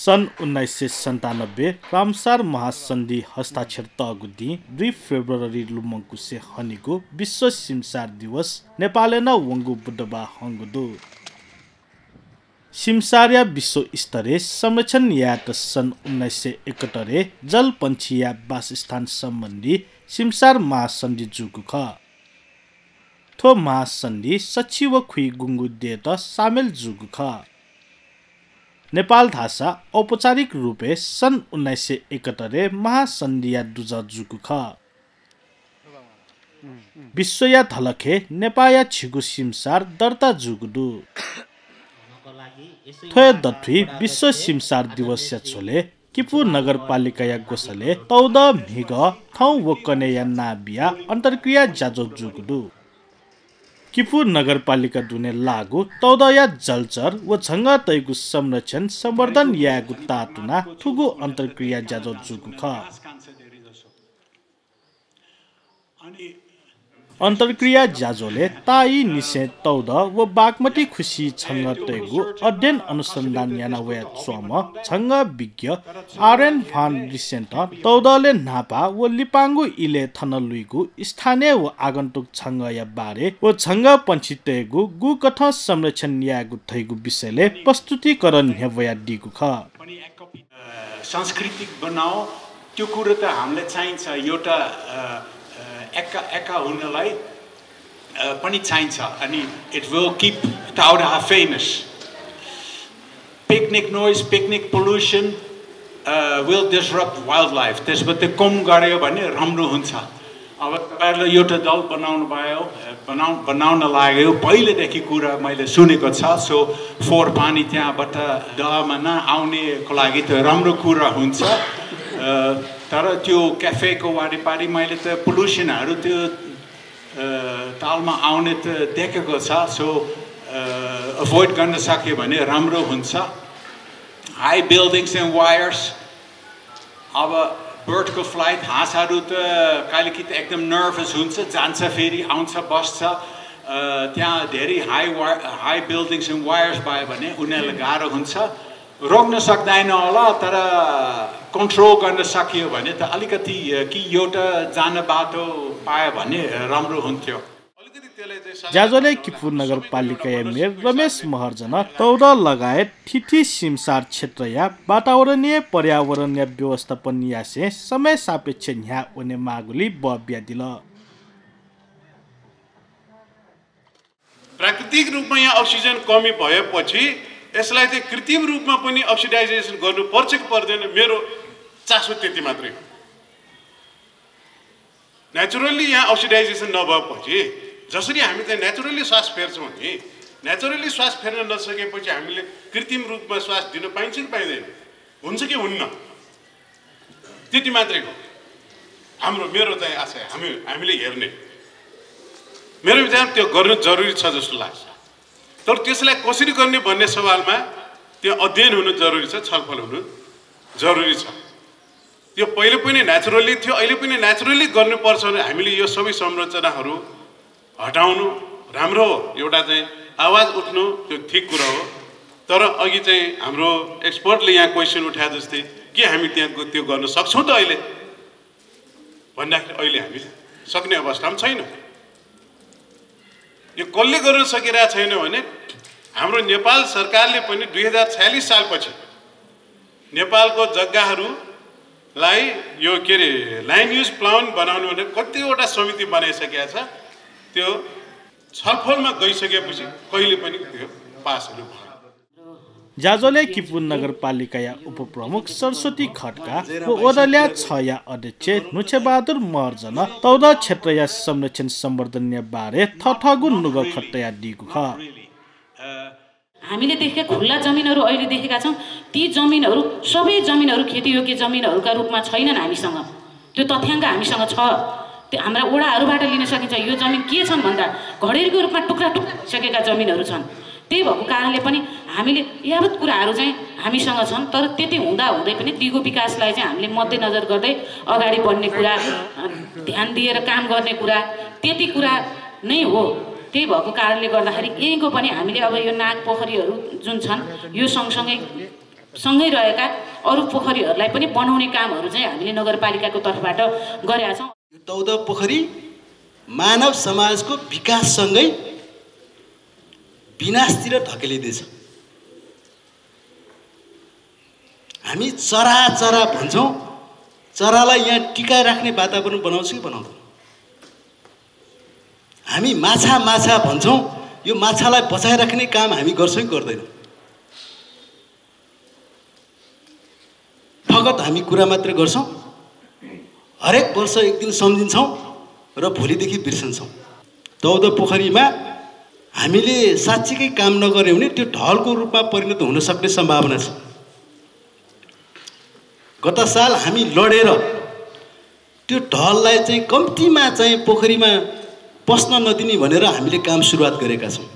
सन् 1997 रामसार महासन्धि हस्ताक्षर तगुदी 2 फेब्रुअरी लुमङ्कुसे हनीको विश्व सिमसार दिवस नेपालेन वंगु बुद्धबा हंगुदु सिमसारिया विश्व स्तरीय संरक्षण यात सन् 1971 जल पंछिया वासस्थान सम्बन्धी सिमसार महासन्धि जुगु ख थो महासन्धि सचिव खुइ गुंगु देत सामेल जुगु ख नेपाल धासा औपचारिक रूपे सन् 1971 महासन्धिया दुज जुगु ख विश्वया धलखे नेपाया छिगु सिमसार दर्ता जुगुदु थोय दथुई विश्व सिमसार दिवस छोले किपु नगरपालिका गोसले तौद मिग थौ वकने या नाबिया अन्तर्क्रिया जाजो जुगुदु किपु नगरपालिका दुने लागु तौदया जलचर व झंग तैगु संरक्षण संवर्धन यागु तातुना ठुगु अन्तर्क्रिया जाजो जुगु ख अन्तर्क्रिया जाजोले ताई निसे तौद व बागमती खुशी छंग तैगु अध्ययन अनुसन्धान याना वे स्वम छंग विज्ञ आरएन फान रिसेन्ट तौदले नापा व लिपांगु इले थनलुइगु स्थानीय व आगन्तुक छंग या बारे व छंग पंछी तैगु गु कथ संरक्षण यागु थैगु विषयले प्रस्तुतिकरण हेवया दिगु ख सांस्कृतिक बनाओ त्यो कुरो त हामीले चाहिन्छ एउटा एका हुनलाई पनि चाहिन्छ अनि it will keep Taudaha famous picnic noise picnic pollution will disrupt wild life त्यसपछि कम गर्यो भने राम्रो हुन्छ अब तपाईँहरूले एउटा दल बनाउन लाग्यो पहिलेदेखि कुरा मैले सुनेको छ सो फोहोर पानी त्यहाँबाट दहमा नआउनेको लागि त राम्रो कुरा हुन्छ तर त्यो क्याफेको वारिपारि मैले त पोल्युसनहरू त्यो तालमा आउने त देखेको छ सो अभोइड गर्न सक्यो भने राम्रो हुन्छ हाई बिल्डिङ्स एन्ड वायर्स अब बर्डको फ्लाइट हाँसहरू त कहिलेकि त एकदम नर्भस हुन्छ जान्छ फेरि आउँछ बस्छ त्यहाँ धेरै हाई बिल्डिङ्स एन्ड वायर्स भयो भने उनीहरूलाई गाह्रो हुन्छ रोक्न सक्दैन होला तर कन्ट्रोल गर्न सकियो भने त अलिकति कि एउटा जान बाटो पायो भने राम्रो हुन्थ्यो जाजोले किपु नगरपालिका मेयर रमेश महर्जन तौद लगायत ठिठी सिमसार क्षेत्र या वातावरणीय पर्यावरणीय व्यवस्थापन यासे समय सापेक्ष न्या उने मागुली बब्या दिल प्राकृतिक रूपमा यहाँ अक्सिजन कमी भएपछि यसलाई चाहिँ कृत्रिम रूपमा पनि अक्सिडाइजेसन गर्नु पर्छ कि पर्दैन मेरो चासो त्यति मात्रै नेचुरली यहाँ अक्सिडाइजेसन नभएपछि जसरी हामी चाहिँ नेचुरली श्वास फेर्छौँ नि नेचुरली श्वास फेर्न नसकेपछि हामीले कृत्रिम रूपमा श्वास दिन पाइन्छ कि पाइँदैन हुन्छ कि हुन्न त्यति मात्रै हो मेरो चाहिँ आशा हामीले हेर्ने मेरो विचार त्यो गर्नु जरुरी छ जस्तो लाग्छ तर त्यसलाई कसरी गर्ने भन्ने सवालमा त्यो अध्ययन हुनु जरुरी छ छलफल हुनु जरुरी छ त्यो पहिले पनि नेचुरली थियो अहिले पनि नेचुरली गर्नुपर्छ भने हामीले यो सबै संरचनाहरू हटाउनु राम्रो हो एउटा चाहिँ आवाज उठ्नु त्यो ठिक कुरा हो तर अघि चाहिँ हाम्रो एक्सपर्टले यहाँ क्वेसन उठाए जस्तै के हामी त्यहाँ त्यो गर्न सक्छौँ त अहिले भन्दाखेरि अहिले हामी सक्ने अवस्थामा छैनौँ यो कसले गर्न सकिरहेको छैन भने हाम्रो नेपाल सरकारले पनि 2046 सालपछि नेपालको जग्गाहरूलाई यो के अरे ल्यान्ड युज प्लान बनाउनु भने कतिवटा समिति बनाइसकेको छ त्यो छलफलमा गइसकेपछि कहिले पनि त्यो पासहरू भयो जाजोले किपु नगरपालिका या उपप्रमुख सरस्वती खड्का व ओदल्या 6 या अध्यक्ष नुछेबहादुर महर्जन तौद क्षेत्र या संरक्षण संवर्धन बारे थठगु नुग खट्टया दिगु ख हामीले देखेका खुल्ला जमिनहरू अहिले देखेका छौं ती जमिनहरू सबै जमिनहरू खेतीयोग्य जमिनहरूका रूपमा छैनन् हामीसँग त्यो तथ्याङ्क हामीसँग छ त्यो हाम्रा ओडाहरूबाट लिन सकिन्छ यो जमिन के छन् भन्दा घडेरीको रूपमा टुक्रा सकेका जमिनहरू छन् त्यही भएको कारणले पनि हामीले यावत कुराहरू चाहिँ हामीसँग छन् तर त्यति हुँदा हुँदै पनि दिगो विकासलाई चाहिँ हामीले मध्यनजर गर्दै अगाडि बढ्ने कुरा ध्यान दिएर काम गर्ने कुरा त्यति कुरा नै हो त्यही भएको कारणले गर्दाखेरि यहीँको पनि हामीले अब यो नाग पोखरीहरू जुन छन् यो सँगसँगै सँगै रहेका अरू पोखरीहरूलाई पनि बनाउने कामहरू चाहिँ हामीले नगरपालिकाको तर्फबाट गरेका छौँ। यो 14 पोखरी मानव समाजको विकाससँगै विनाशतिर ढकेलिँदैछ। हामी चरा भन्छौँ, चरालाई यहाँ टिकाइ राख्ने वातावरण बनाउँछ कि बनाउँदैन? हामी माछा भन्छौँ, यो माछालाई बचाइराख्ने काम हामी गर्छौँ कि गर्दैनौँ? फगत हामी कुरा मात्र गर्छौँ, हरेक वर्ष एक दिन सम्झिन्छौँ र भोलिदेखि बिर्सन्छौँ। 14 पोखरीमा हामीले साँच्चीकै काम नगर्यो भने त्यो ढलको रूपमा परिणत हुन सक्ने सम्भावना छ। गत साल हामी लडेर त्यो ढललाई चाहिँ कम्तीमा चाहिँ पोखरीमा पस्न नदिने भनेर हामीले काम सुरुवात गरेका छौँ।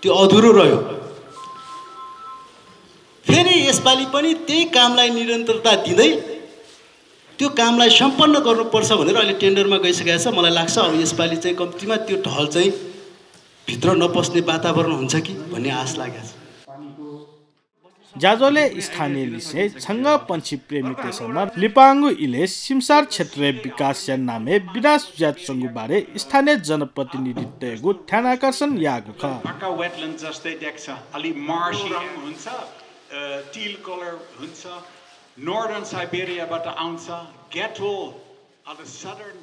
त्यो अधुरो रह्यो। फेरि यसपालि पनि त्यही कामलाई निरन्तरता दिँदै त्यो कामलाई सम्पन्न गर्नुपर्छ भनेर अहिले टेन्डरमा गइसकेको छ। मलाई लाग्छ अब यसपालि चाहिँ कम्तीमा त्यो ढल चाहिँ भित्र नपस्ने वातावरण हुन्छ कि भन्ने आश लागेको छ। जाजोले स्थानीय लिसे छङ्ग पंछी प्रेमी तेसरमा लिपाङ्गु इले सिमसार क्षेत्रीय विकास नामे विनाश ज्यात बारे स्थानीय जनप्रतिनिधित्वको ध्यान आकर्षण यागु ख। मक्का वेटल्यान्ड जस्तै देख्छ, अलि मार्शी हुन्छ, टील कलर हुन्छ, नर्दर्न साइबेरियाबाट आउँछ, गेटवल अफ द सदर्न